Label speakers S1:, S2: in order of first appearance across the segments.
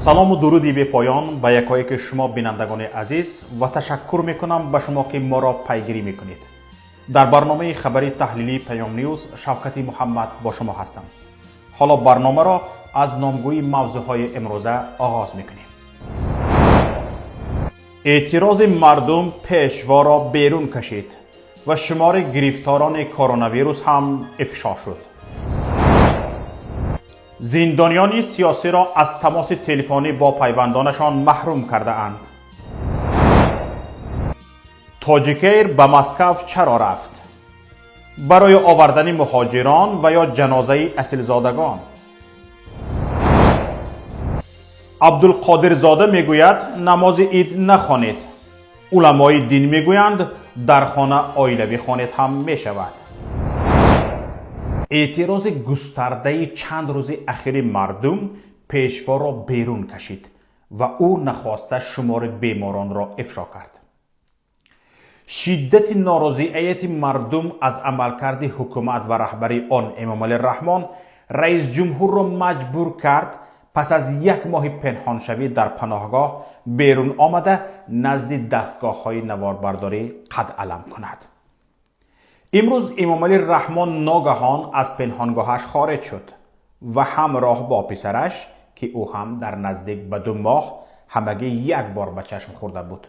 S1: Салому дуруди бепоён ба якояки шумо бинандагони азиз ва ташаккур мекунам ба шумо ки моро пайгирӣ мекунед. Дар барномаи хабари таҳлилии Паём Ньюз Шавкати Муҳаммад бо шумо ҳастам. Ҳоло барномаро аз номгӯи мавзӯъҳои имрӯза оғоз мекунем. Эътирози мардум пешворо берун кашид ва шумори гирифторони коронавирус ҳам ифшо шуд. Зиндониёни сиёсиро аз тамоси телефонӣ бо пайвандонашон маҳрум кардаанд. Тоҷикэйр ба Москав чаро рафт? Барои овардани муҳоҷирон ва ё ҷанозаи асилзодагон. Абдулқодирзода мегӯяд намози ид нахонед. Уламои дин мегӯянд дар хона оилавӣ хонед ҳам мешавад. Эътирози густардаи чанд рӯзи ахири мардум пешворо берун кашид ва ӯ нахоста шумори беморонро ифшо кард. Шиддати норозиияти мардум аз амалкарди ҳукумат ва раҳбари он Эмомалӣ Раҳмон раисҷумҳурро маҷбур кард пас аз як моҳи пинҳоншавӣ дар паноҳгоҳ берун омада назди дастгоҳҳои наворбардорӣ қад алам кунад. Имрӯз Эмомалӣ Раҳмон ногаҳон аз пинҳонгоҳаш хориҷ шуд ва ҳамроҳ бо писараш, ки ӯ ҳам дар наздик ба 2 моҳ ҳамагӣ як бор ба чашм хӯрда буд,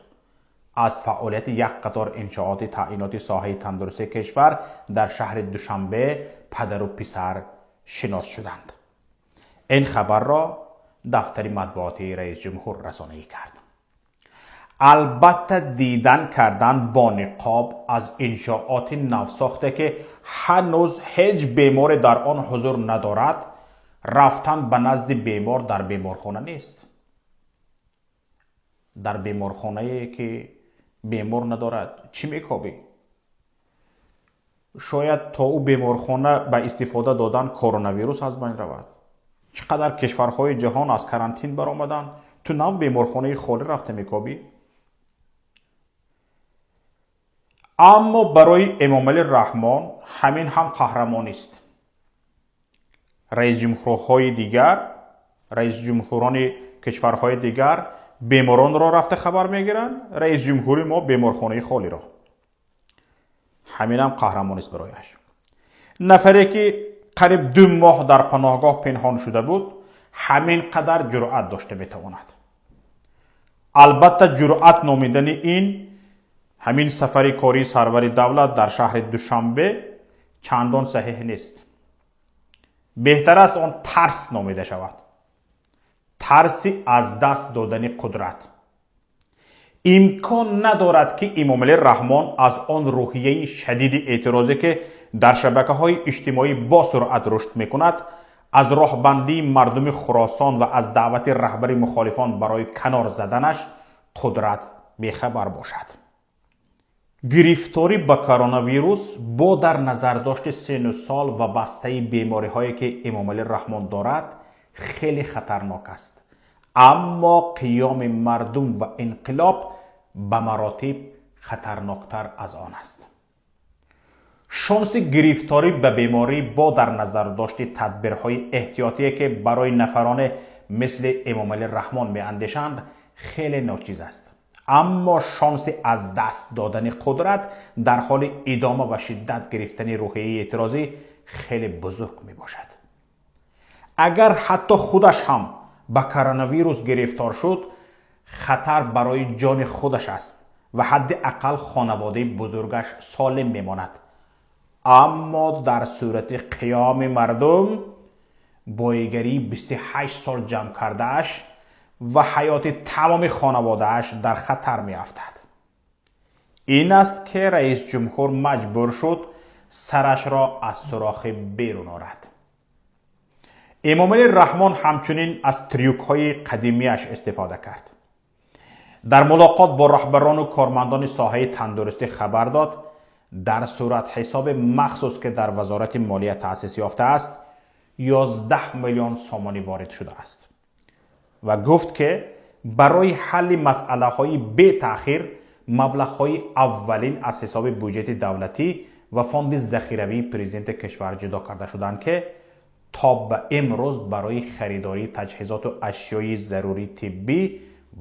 S1: аз фаъолияти як қатор иншооти таъиноти соҳаи тандурустии кишвар дар шаҳри Душанбе падару писар шинос шуданд. Ин хабарро дафтари матбуотии раисҷумҳур расонаӣ кард. Албатта дидан кардан бо ниқоб аз иншооти навсохте ки ҳанӯз ҳеҷ беморе дар он ҳузур надорад, рафтан ба назди бемор дар беморхона нест. Дар беморхонае ки бемор надорад чӣ мекобӣ? Шояд то ӯ беморхона ба истифода додан коронавирус аз байн равад. Чӣ қадар кишварҳои ҷаҳон аз карантин баромаданд, ту нав беморхонаи холӣ рафта мекобӣ? Аммо барои Эмомалӣ Раҳмон ҳамин ҳам қаҳрамонист. Раисҷумҳурҳои дигар, раисҷумҳурони кишварҳои дигар беморонро рафта хабар мегиранд, раисҷумҳури мо беморхонаи холиро. Ҳамин ҳам қаҳрамонист барояш. Нафаре ки қариб 2 моҳ дар паноҳгоҳ пинҳон шуда буд, ҳамин қадар ҷуръат дошта метавонад. Албатта ҷуръат номидани ин ҳамин сафари кории сарвари давлат дар шаҳри Душанбе чандон саҳеҳ нест. Беҳтар аст он тарс номида шавад. Тарси аз даст додани қудрат. Имкон надорад ки Эмомалӣ Раҳмон аз он рӯҳияи шадиди эътирозе ки дар шабакаҳои иҷтимоӣ бо суръат рушд мекунад, аз роҳбандии мардуми Хуросон ва аз даъвати раҳбари мухолифон барои канор заданаш қудрат бехабар бошад. Гирифторӣ ба коронавирус бо дар назардошти сину сол ва бастаи бемориҳое ки Эмомалӣ Раҳмон дорад хеле хатарнок аст. Аммо қиёми мардум ва инқилоб ба маротиб хатарноктар аз он аст. Шонси гирифторӣ ба беморӣ бо дар назардошти тадбирҳои эҳтиётие ки барои нафароне мисли Эмомалӣ Раҳмон меандешанд хеле ночиз аст. Аммо шонси аз даст додани қудрат дар ҳоли идома ва шиддат гирифтани рӯҳияи эътирозӣ хеле бузург мебошад. Агар ҳатто худаш ҳам ба коронавирус гирифтор шуд, хатар барои ҷони худаш аст ва ҳадди ақал хонаводаи бузургаш солим мемонад. Аммо дар сурати қиёми мардум боигарии 28 сол ҷамъ кардааш ва ҳаёти тамоми хонаводааш дар хатар меафтад. Ин аст ки раисҷумҳур маҷбур шуд сарашро аз сурохи берун орад. Эмомалӣ Раҳмон ҳамчунин аз трюкҳои қадимияш истифода кард. Дар мулоқот бо раҳбарону кормандони соҳаи тандурустӣ хабар дод, дар суратҳисоби махсус ки дар вазорати молия таъсис ёфтааст, 11 миллион сомонӣ ворид шудааст ва гуфт ки барои ҳалли масъалаҳои бетаъхир маблағҳои аввалин аз ҳисоби буҷети давлатӣ ва фонди захиравии президенти кишвар ҷудо карда шуданд ки то ба имрӯз барои харидории таҷҳизоту ашёи зарурии тиббӣ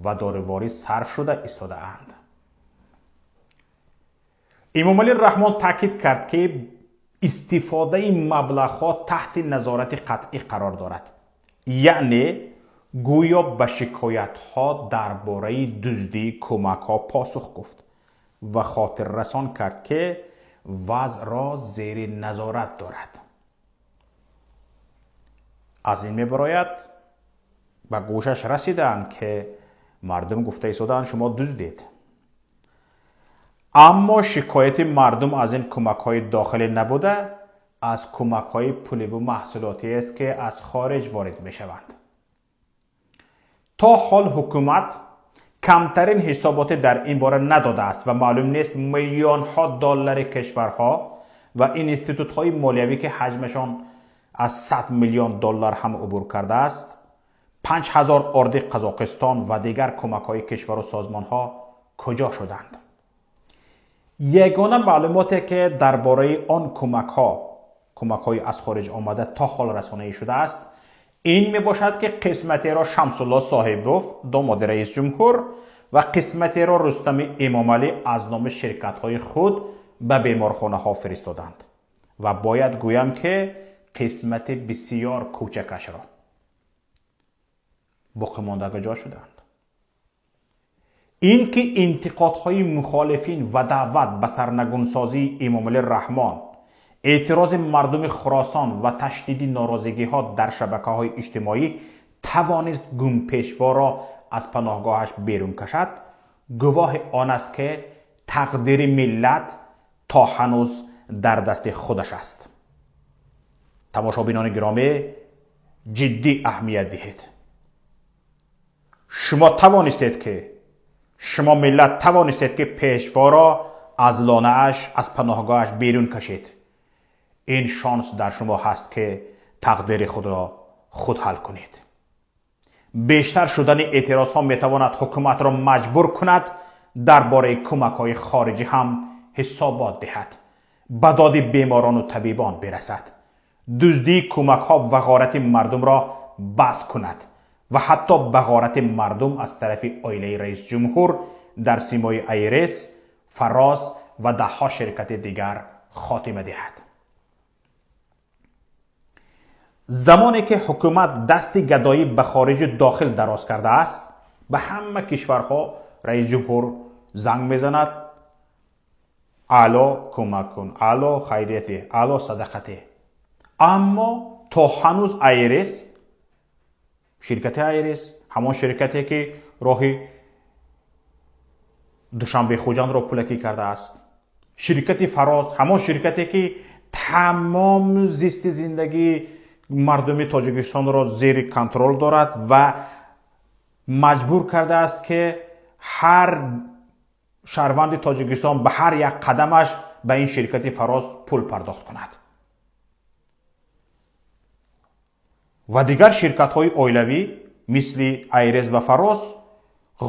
S1: ва доруворӣ сарф шуда истодаанд. Эмомалӣ Раҳмон таъкид кард, ки истифодаи маблағҳо таҳти назорати қатъӣ қарор дорад, яъне гӯё ба шикоятҳо дар бораи дуздии кӯмакҳо посух гуфт ва хотиррасон кард, ки вазъро зери назорат дорад. Аз ин мебарояд, ба гӯшаш расидаанд, ки мардум гуфта истодаанд шумо дуздед. Аммо шикояти мардум аз ин кӯмакҳои дохилӣ набуда, аз кӯмакҳои пуливу маҳсулотиест, ки аз хориҷ ворид мешаванд. То ҳол ҳукумат камтарин ҳисоботе дар ин бора надодааст ва маълум нест миллионҳо доллари кишварҳо ва институтҳои молиявӣ, ки ҳаҷмашон аз 100 миллион доллар ҳам убур кардааст, 5000 орди Қазоқистон ва дигар кӯмакҳои кишвару созмонҳо куҷо шуданд. Ягона маълумоте, ки дар бораи он кӯмакҳои аз хориҷ омада то ҳол расонаӣ шудааст, ин мебошад, ки қисматеро Шамсулло Соҳибов, домоди раисҷумҳур, ва қисматеро Рустами Эмомалӣ аз номи ширкатҳои худ ба беморхонаҳо фиристоданд ва бояд гӯям, ки қисмати бисёр кӯчакашро боқимонда ҷо шуданд. Ин ки интиқодҳои мухолифин ва даъват ба сарнагунсозии Эмомалӣ Раҳмон, эътирози мардуми Хуросон ва ташдиди норозигиҳо дар шабакаҳои иҷтимоӣ тавонист гумпешворо аз паноҳгоҳаш берун кашад, гувоҳи он аст, ки тақдири миллат то ҳанӯз дар дасти худаш аст. Тамошобинони гиромӣ, ҷиддӣ аҳамият диҳед. Шумо тавонистед, ки шумо миллат тавонистед, ки пешворо аз лонааш, аз паноҳгоҳаш берун кашед. Ин шонс дар шумо ҳаст, ки тақдири худро худ ҳал кунед. Бештар шудани эътирозҳо метавонад ҳукуматро маҷбур кунад дар бораи кӯмакҳои хориҷӣ ҳам ҳисобот диҳад, ба доди беморону табибон бирасад, дуздии кӯмакҳо ва ғорати мардумро бас кунад ва ҳатто ба ғорати мардум аз тарафи оилаи раисҷумҳур дар симои Айрес, Фароз ва даҳҳо ширкати дигар хотима диҳад. Замоне ки ҳукумат дасти гадоӣ ба хориҷу дохил дароз кардааст, ба ҳама кишварҳо раисҷумҳур занг мезанад: ало кӯмак кун, ало хайрияте, ало садақате. Аммо то ҳанӯз Айрес, ширкати Айрес, ҳамон ширкате, ки роҳи Душанбе Хуҷандро пулакӣ кардааст, ширкати Фароз, ҳамон ширкате, ки тамом зисти зиндагии мардуми Тоҷикистонро зери контрол дорад ва маҷбур кардааст, ки ҳар шаҳрванди Тоҷикистон ба ҳар як қадамаш ба ин ширкати Фароз пул пардохт кунад. Ва дигар ширкатҳои оилавӣ мисли Айрес ва Фароз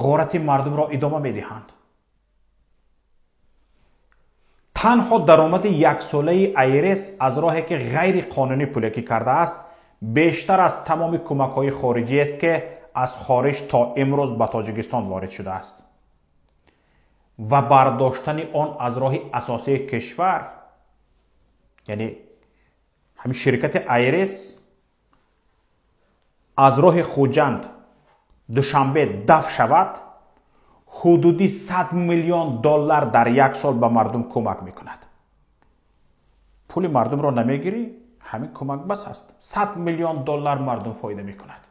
S1: ғорати мардумро идома медиҳанд. Танҳо даромади яксолаи Айрес аз роҳе, ки ғайриқонунӣ пулакӣ кардааст, бештар аз тамоми кӯмакҳои хориҷиест, ки аз хориҷ то имрӯз ба Тоҷикистон ворид шудааст. Ва бардоштани он аз роҳи асосии кишвар, яъне ҳамин ширкати Айрес аз роҳи Хуҷанд Душанбе даф шавад, ҳудуди 100 миллион доллар дар як сол ба мардум кӯмак мекунад. Пули мардумро намегирӣ, ҳамин кӯмак бас аст. 100 миллион доллар мардум фоида мекунад.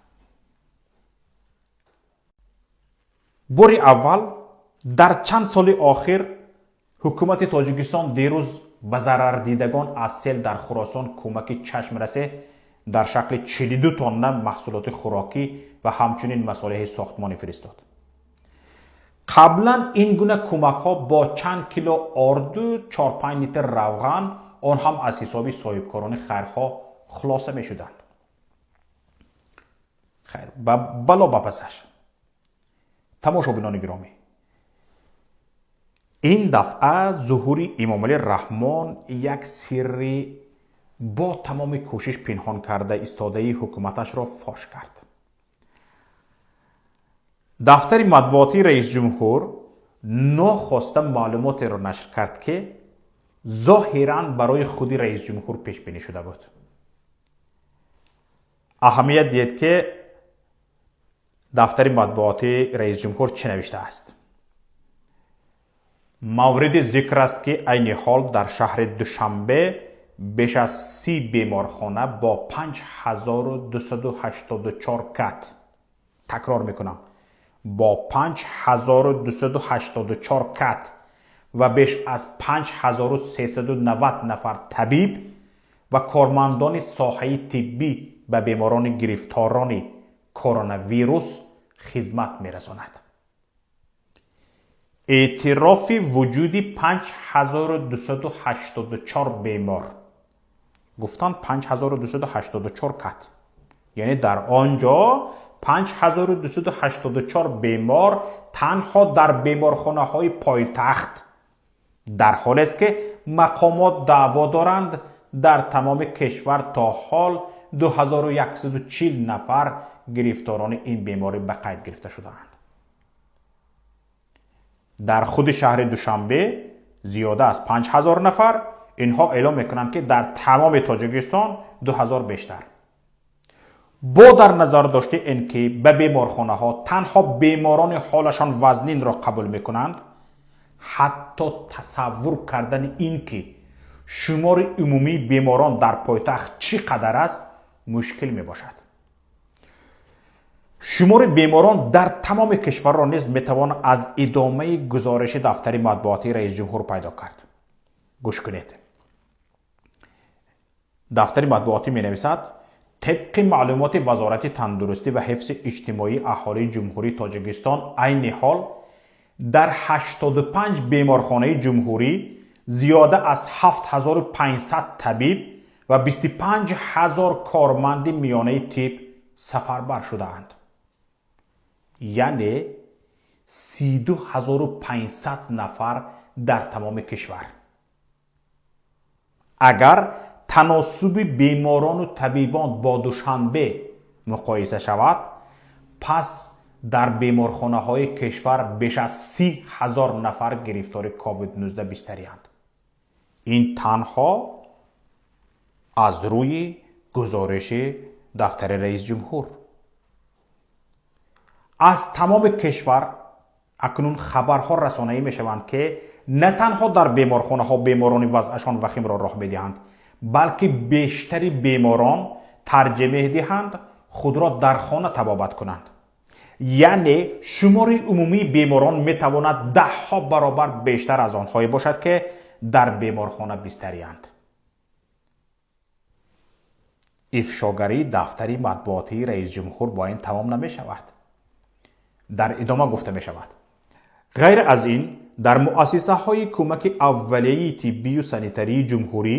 S1: Бори аввал дар чанд соли охир ҳукумати Тоҷикистон дирӯз ба зарардидагон аз сел дар Хуросон кӯмаки чашмрасе дар шакли 42 тонна маҳсулоти хӯрокӣ ва ҳамчунин масолеҳи сохтмонӣ фиристод. Қаблан ин гуна кӯмакҳо бо чанд кило орду, 4-5 литр равған, он ҳам аз ҳисоби соҳибкорони хайрхоҳ хулоса мешуданд. Хайр, бало ба пасаш. Тамошобинони гиромӣ, ин дафъа зуҳури Эмомалӣ Раҳмон як сирри бо тамоми кӯшиш пинҳон карда истодаи ҳукуматашро фош кард. Дафтари матбуотии раисҷумҳур нохоста маълумотеро нашр кард, ки зоҳиран барои худи раисҷумҳур пешбинӣ шуда буд. Аҳамият диҳед, ки дафтари матбуотии раисҷумҳур чӣ навиштааст. Мавриди зикр аст, ки айни ҳол дар шаҳри Душанбе беш аз 30 беморхона бо 5284 кат, такрор мекунам, бо 5284 кат ва беш аз 5390 нафар табиб ва кормандони соҳаи тиббӣ ба беморони гирифторони коронавирус хизмат мерасонад. Эътирофи вуҷуди 5284 бемор, гуфтанд 5284 кат, яъне дар он ҷо 5284 бемор танҳо дар беморхонаҳои пойтахт, дар ҳолест ки мақомот даъво доранд дар тамоми кишвар то ҳол 2140 нафар гирифторони ин беморӣ ба қайд гирифта шудаанд. Дар худи шаҳри Душанбе зиёда аз 5000 нафар, инҳо эълом мекунанд, ки дар тамоми Тоҷикистон 2000 бештар. Бо дар назар дошти ин ки ба беморхонаҳо танҳо беморони ҳолашон вазнинро қабул мекунанд, ҳатто тасаввур кардани ин ки шумори умумии беморон дар пойтахт чӣ қадар аст, мушкил мебошад. Шумори беморон дар тамоми кишварро низ метавон аз идомаи гузориши дафтари матбуотии раисҷумҳур пайдо кард. Гӯш кунед. Дафтари матбуотӣ менависад: тибқи маълумоти Вазорати тандурустӣ ва ҳифзи иҷтимоии аҳолии Ҷумҳурии Тоҷикистон, айни ҳол дар 85 беморхонаи ҷумҳурӣ зиёда аз 7500 табиб ва 25 000 корманди миёнаи тиб сафарбар шудаанд. Яъне 32 500 нафар дар тамоми кишвар. Агар таносуби беморону табибон бо Душанбе муқоиса шавад, пас дар беморхонаҳои кишвар беш аз 30 000 нафар гирифтори COVID-19 бистариянд. Ин танҳо аз рӯи гузориши дафтари раисҷумҳур. Аз тамоми кишвар акнун хабарҳо расонаӣ мешаванд, ки на танҳо дар беморхонаҳо беморони вазъашон вахимро роҳ медиҳанд, балки бештари беморон тарҷеҳ медиҳанд худро дар хона табобат кунанд. Яъне шумори умумии беморон метавонад даҳҳо баробар бештар аз онҳое бошад, ки дар беморхона бистариянд. Ифшогарии дафтари матбуотии раисҷумҳур бо ин тамом намешавад. Дар идома гуфта мешавад: ғайр аз ин, дар муассисаҳои кӯмаки аввалияи тиббию санитарии ҷумҳурӣ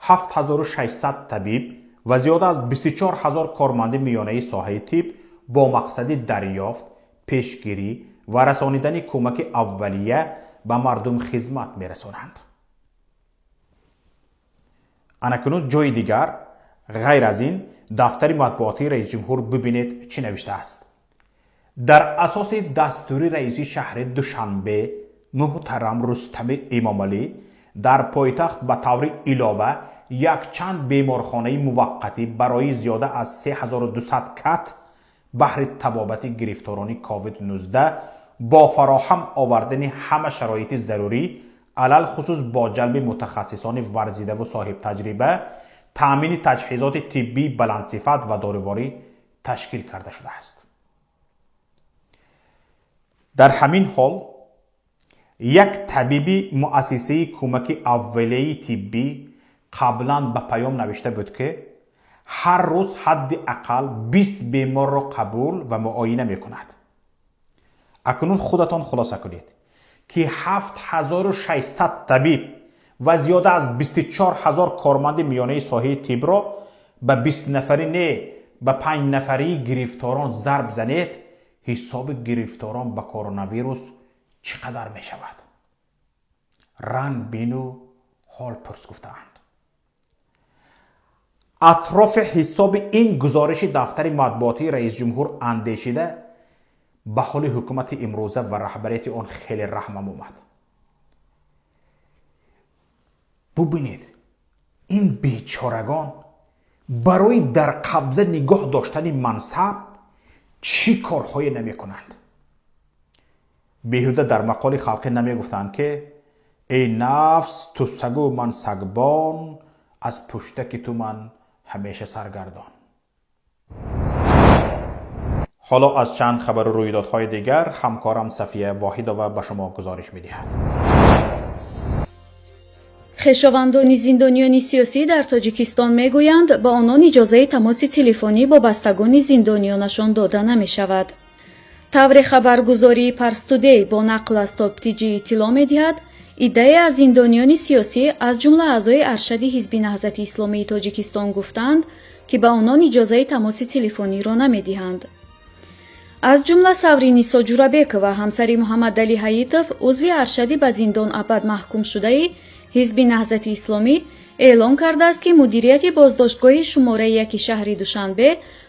S1: 7600 табиб ва зиёда аз 24 000 корманди миёнаи соҳаи тиб бо мақсади дарёфт, пешгирӣ ва расонидани кӯмаки аввалия ба мардум хизмат мерасонанд. Анакунун ҷои дигар, ғайр аз ин, дафтари матбуотии раисҷумҳур бибинед, чӣ навиштааст. Дар асоси дастури раиси шаҳри Душанбе муҳтарам Рустами Эмомалӣ, дар пойтахт ба таври илова якчанд беморхонаи муваққатӣ барои зиёда аз 3200 кат баҳри табобати гирифторони COVID-19 бо фароҳам овардани ҳама шароити зарурӣ, алалхусус бо ҷалби мутахассисони варзидаву соҳибтаҷриба, таъмини таҷҳизоти тиббии баландсифат ва доруворӣ ташкил карда шудааст. Дар ҳамин ҳол як табиби муассисаи кӯмаки аввалияи тиббӣ қаблан ба паём навишта буд, ки ҳар рӯз ҳадди ақал 20 беморро қабул ва муоина мекунад. Акнун худатон хулоса кунед, ки 7600 табиб ва зиёда аз 24 000 корманди миёнаи соҳаи тибро ба 20 нафарӣ не, ба 5 нафарии гирифторон зарб занед, ҳисоби гирифторон ба коронавирус чӣ қадар мешавад? Ранг бину, ҳол пурс, гуфтаанд. Атрофи ҳисоби ин гузориши дафтари матбуотии раисҷумҳур андешида ба ҳоли ҳукумати имрӯза ва раҳбарияти он хеле раҳмам омад. Бубинед, ин бечорагон барои дар қабза нигоҳ доштани мансаб чӣ корҳое намекунанд. Беҳуда дар мақоли халқӣ намегуфтанд, ки эй нафс, ту сагу ман сагбон, аз пуштаки ту ман ҳамеша саргардон. Ҳоло аз чанд хабару рӯйдодҳои дигар ҳамкорам Сафия Воҳидова ба шумо гузориш медиҳад.
S2: Хешовандони зиндониёни сиёсӣ дар Тоҷикистон мегӯянд, ба онон иҷозаи тамоси телефонӣ бо бастагони зиндониёнашон дода намешавад. Тавре хабаргузории Парстудей бо нақл аз Топтиҷи иттилоъ медиҳад, иддае аз зиндониёни сиёсӣ, аз ҷумла аъзои аршади Ҳизби Наҳзати Исломии Тоҷикистон гуфтаанд, ки ба онон иҷозаи тамоси телефониро намедиҳанд. Аз ҷумла Савринисо Ҷурабекова, ҳамсари Муҳаммадалӣ Ҳаитов, узви аршади ба зиндон абад маҳкумшудаи Ҳизби Наҳзати Исломӣ, эълон кардааст, ки мудирияти боздоштгоҳи шумораи яки шаҳри Душанбе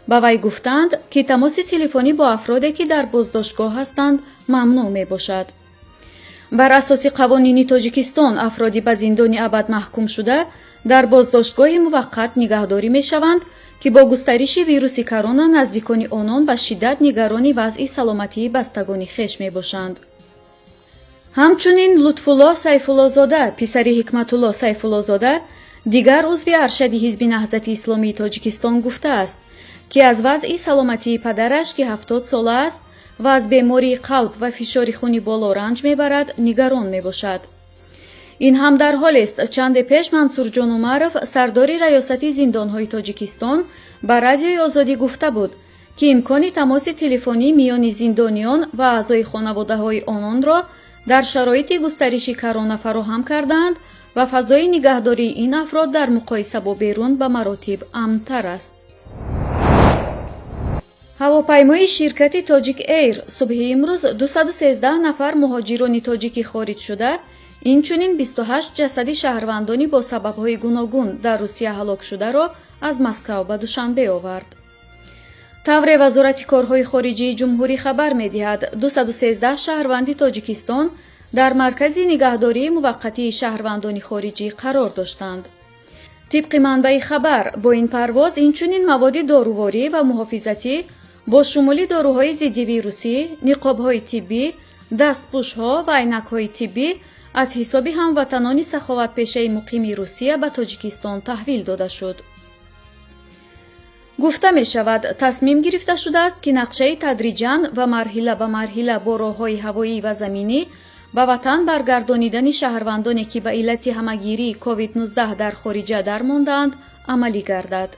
S2: ба вай гуфтаанд, ки тамоси телефонӣ бо афроде, ки дар боздоштгоҳ ҳастанд, мамнӯъ мебошад. Бар асоси қавонини Тоҷикистон, афроди ба зиндони абад маҳкумшуда дар боздоштгоҳи муваққат нигаҳдорӣ мешаванд, ки бо густариши вируси корона наздикони онон ба шиддат нигарони вазъи саломатии бастагони хеш мебошанд. Ҳамчунин Лутфуллоҳ Сайфуллозода, писари Ҳикматуллоҳ Сайфуллозода, дигар узви аршади Ҳизби Наҳзати Исломии Тоҷикистон гуфтааст, ки аз вазъи саломатии падараш, ки 70 сола аст ва аз бемории қалб ва фишори хуни боло ранҷ мебарад, нигарон мебошад. Ин ҳам дар ҳолест, чанде пеш Мансурҷон Умаров, сардори раёсати зиндонҳои Тоҷикистон, ба Радиои Озодӣ гуфта буд, ки имкони тамоси телефонӣ миёни зиндониён ва аъзои хонаводаҳои ононро дар шароити густариши корона фароҳам кардаанд ва фазои нигаҳдории ин афрод дар муқоиса бо берун ба маротиб амнтар аст. Ҳавопаймои ширкати Тоҷик Эйр субҳи имрӯз 213 нафар муҳоҷирони тоҷики хориҷшуда, инчунин 28 ҷасади шаҳрвандони бо сабабҳои гуногун дар Русия ҳалокшударо аз Москав ба Душанбе овард. Тавре Вазорати корҳои хориҷии ҷумҳурӣ хабар медиҳад, 213 шаҳрванди Тоҷикистон дар маркази нигаҳдории муваққатии шаҳрвандони хориҷӣ қарор доштанд. Тибқи манбаи хабар, бо ин парвоз инчунин маводи доруворӣ ва муҳофизатӣ бо шумули доруҳои зиддивирусӣ, ниқобҳои тиббӣ, дастпӯшҳо ва айнакҳои тиббӣ аз ҳисоби ҳамватанони саховатпешаи муқими Русия ба Тоҷикистон таҳвил дода шуд. Гуфта мешавад, тасмим гирифта шудааст, ки нақшаи тадриҷан ва марҳила ба марҳила бо роҳҳои ҳавоӣ ва заминӣ ба ватан баргардонидани шаҳрвандоне, ки ба иллати ҳамагирии COVID-19 дар хориҷа дармондаанд, амалӣ гардад.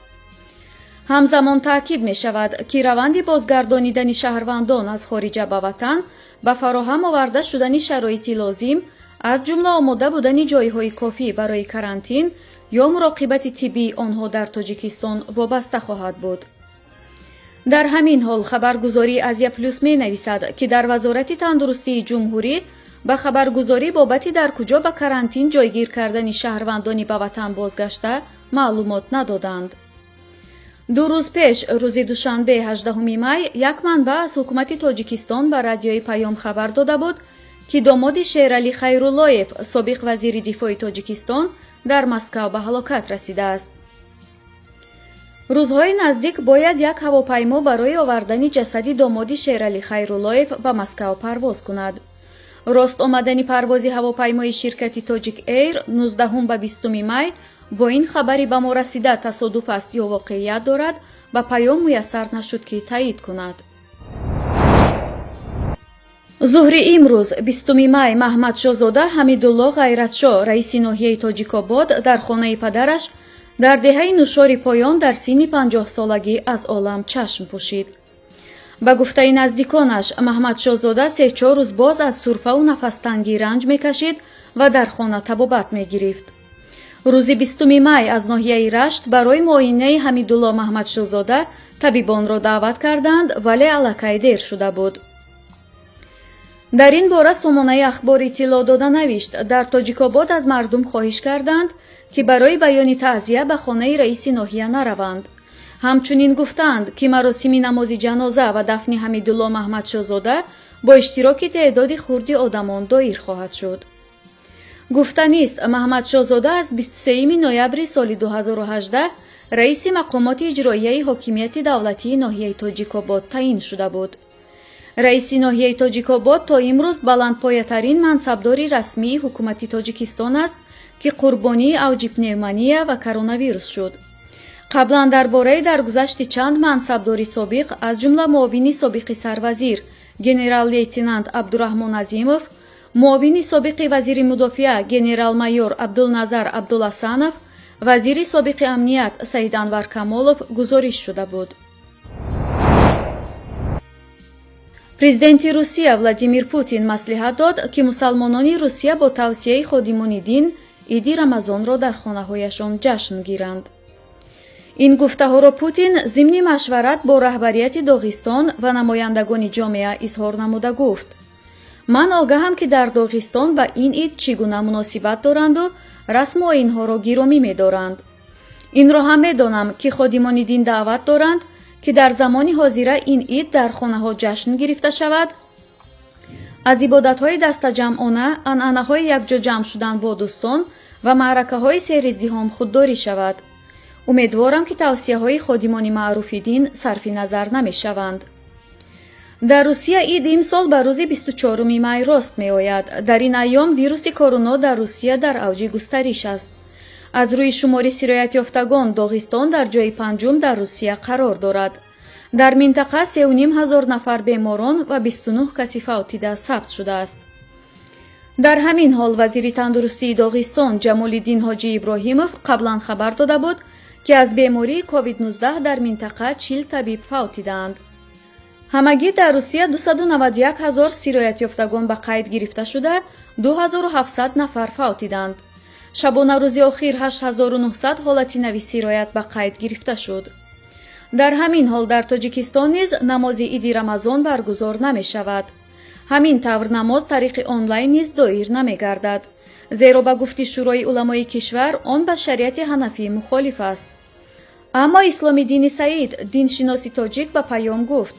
S2: Ҳамзамон таъкид мешавад, ки раванди бозгардонидани шаҳрвандон аз хориҷа ба ватан ба фароҳам оварда шудани шароити лозим, аз ҷумла омода будани ҷойҳои кофӣ барои карантин ё муроқибати тиббии онҳо дар Тоҷикистон вобаста хоҳад буд. Дар ҳамин ҳол хабаргузории Азия Плюс менависад, ки дар Вазорати тандурустии ҷумҳурӣ ба хабаргузорӣ бобати дар куҷо ба карантин ҷойгир кардани шаҳрвандони ба ватан бозгашта маълумот надоданд. Ду рӯз пеш, рӯзи душанбе 18 май, як манбаъ аз ҳукумати Тоҷикистон ба радиои Паём хабар дода буд, ки домоди Шералӣ Хайруллоев, собиқ вазири дифои Тоҷикистон, дар Москав ба ҳалокат расидааст. Рӯзҳои наздик бояд як ҳавопаймо барои овардани ҷасади домоди Шералӣ Хайруллоев ба Москав парвоз кунад. Рост омадани парвози ҳавопаймои ширкати Тоҷик Эйр 19 ба 20 май бо ин хабари ба мо расида тасодуф аст ё воқеият дорад, ба Паём муяссар нашуд, ки таъид кунад. Зуҳри имрӯз 20 май Маҳмадшоҳзода Ҳамидуллоҳ Ғайратшоҳ, раиси ноҳияи Тоҷикобод, дар хонаи падараш дар деҳаи Нушори Поён дар синни 50-солагӣ аз олам чашм пӯшид. Ба гуфтаи наздиконаш, Маҳмадшоҳзода се-чор рӯз боз аз сурфаву нафастангӣ ранҷ мекашид ва дар хона табобат мегирифт. Рӯзи 20 май аз ноҳияи Рашт барои муоинаи Ҳамидуллоҳ Маҳмадшоҳзода табибонро даъват карданд, вале аллакай дер шуда буд. Дар ин бора сомонаи Ахбор иттилоъ дода навишт, дар Тоҷикобод аз мардум хоҳиш карданд, ки барои баёни таъзия ба хонаи раиси ноҳия нараванд. Ҳамчунин гуфтаанд, ки маросими намози ҷаноза ва дафни Ҳамидулло Маҳмадшозода бо иштироки теъдоди хурди одамон доир хоҳад шуд. Гуфтанист, Маҳмадшозода аз 23 ноябри соли 2018 раиси мақомоти иҷроияи ҳокимияти давлатии ноҳияи Тоҷикобод таъин шуда буд. Раиси ноҳияи Тоҷикобод то имрӯз баландпоятарин мансабдори расмии ҳукумати Тоҷикистон аст, ки қурбонии авҷи пневмония ва коронавирус шуд. Қаблан дар бораи даргузашти чанд мансабдори собиқ, аз ҷумла муовини собиқи сарвазир генерал-лейтенант Абдураҳмон Азимов, муовини собиқи вазири мудофиа генерал-майор Абдулназар Абдуласанов, вазири собиқи амният Саид Анвар Камолов гузориш шуда буд. Президенти Русия Владимир Путин маслиҳат дод, ки мусалмонони Русия бо тавсияи ходимони дин иди Рамазонро дар хонаҳояшон ҷашн гиранд. Ин гуфтаҳоро Путин зимни машварат бо раҳбарияти Доғистон ва намояндагони ҷомеа изҳор намуда гуфт: ман огаҳам, ки дар Доғистон ба ин ид чӣ гуна муносибат доранду расму оинҳоро гиромӣ медоранд. Инро ҳам медонам, ки ходимони дин даъват доранд, ки дар замони ҳозира ин ид дар хонаҳо ҷашн гирифта шавад, аз ибодатҳои дастаҷамъона, анъанаҳои якҷо ҷамъ шудан бо дӯстон ва маъракаҳои сериздиҳом худдорӣ шавад. Умедворам, ки тавсияҳои ходимони маъруфи дин сарфи назар намешаванд. Дар Русия ид имсол ба рӯзи 24 май рост меояд. Дар ин айём вируси коруно дар Русия дар авҷи густариш аст. Аз рӯи шумори сироятёфтагон Доғистон дар ҷои панҷум дар Русия қарор дорад. Дар минтақа 3,5 ҳазор нафар беморон ва 29 каси фавтида сабт шудааст. Дар ҳамин ҳол вазири тандурустии Доғистон Ҷамолиддин Ҳоҷи Иброҳимов қаблан хабар дода буд, ки аз бемории COVID-19 дар минтақа 40 табиб фавтидаанд. Ҳамагӣ дар Русия 291 ҳазор сироятёфтагон ба қайд гирифта шуда, 2700 нафар фавтиданд. Шабонарӯзи охир 8900 ҳолати нави сироят ба қайд гирифта шуд. Дар ҳамин ҳол дар Тоҷикистон низ намози иди Рамазон баргузор намешавад. Ҳамин тавр намоз тариқи онлайн низ доир намегардад, зеро ба гуфти Шӯрои уламои кишвар он ба шариати ҳанафӣ мухолиф аст. Аммо Исломиддини Саид, диншиноси тоҷик, ба Паём гуфт: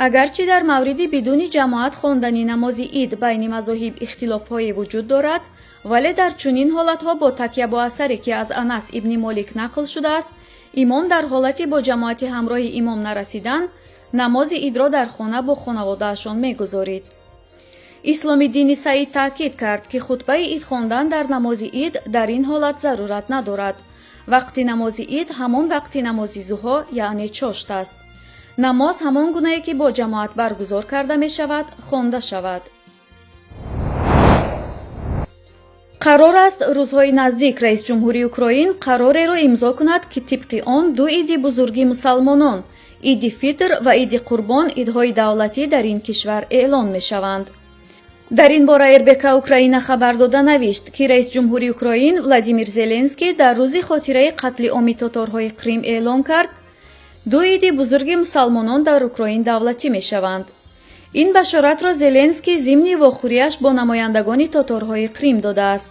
S2: агарчи дар мавриди бидуни ҷамоат хондани намози ид байни мазоҳиб ихтилофҳое вуҷуд дорад, вале дар чунин ҳолатҳо бо такя бо асаре, ки аз Анас ибни Молик нақл шудааст, имом дар ҳолати бо ҷамоати ҳамроҳи имом нарасидан намози идро дар хона бо хонаводаашон мегузорид. Исломиддини Саид таъкид кард, ки хутбаи ид хондан дар намози ид дар ин ҳолат зарурат надорад. Вақти намози ид ҳамон вақти намози зуҳо, яъне чошт аст. Намоз ҳамон гунае, ки бо ҷамоат баргузор карда мешавад, хонда шавад. Қарор аст рӯзҳои наздик раисҷумҳури Украин қарореро имзо кунад, ки тибқи он ду иди бузурги мусалмонон, иди Фитр ва иди Қурбон, идҳои давлатӣ дар ин кишвар эълон мешаванд. Дар ин бора РБК Украина хабар дода навишт, ки раисҷумҳури Украин Владимир Зеленский дар рӯзи хотираи қатли оми тоторҳои Қрим эълон кард, ду иди бузурги мусалмонон дар Украин давлатӣ мешаванд. Ин башоратро Зеленский зимни вохӯрияш бо намояндагони тоторҳои Қрим додааст.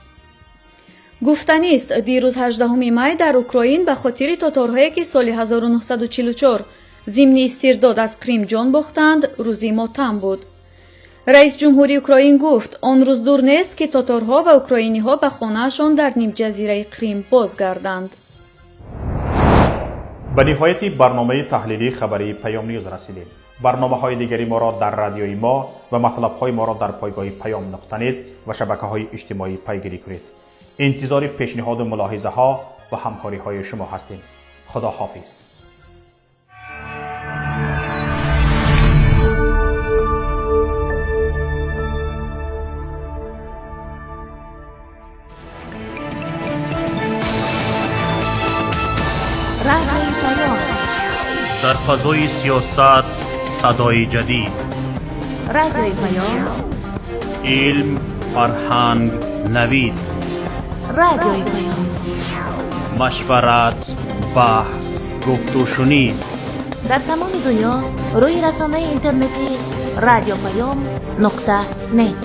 S2: Гуфтанист, дирӯз 18 май дар Украин ба хотири тоторҳое, ки соли 1944 зимни истирдод аз Қрим ҷон бохтанд, рӯзи мотам буд. Раисҷумҳури Украин гуфт, он рӯз дур нест, ки тоторҳо ва украиниҳо ба хонаашон дар нимҷазираи Қрим бозгарданд.
S1: Ба ниҳояти барномаи таҳлилии хабарии Паём Ньюз расидем. Барномаҳои дигари моро дар радиои мо ва матлабҳои моро дар пойгоҳи Паём нуқта нет ва шабакаҳои иҷтимоӣ пайгирӣ кунед. Интизори пешниҳоду мулоҳизаҳо ва ҳамкориҳои шумо ҳастем. Худо ҳофиз.
S3: Дар фазои сиёсат садои ҷадид,
S4: Радиои Паём,
S3: илм, фарҳанг, навид,
S4: Радиои Паём,
S3: машварат, баҳс, гуфтушунид.
S4: Дар тамоми дунё рӯи расонаи интернетӣ радиопаём нуқта нет.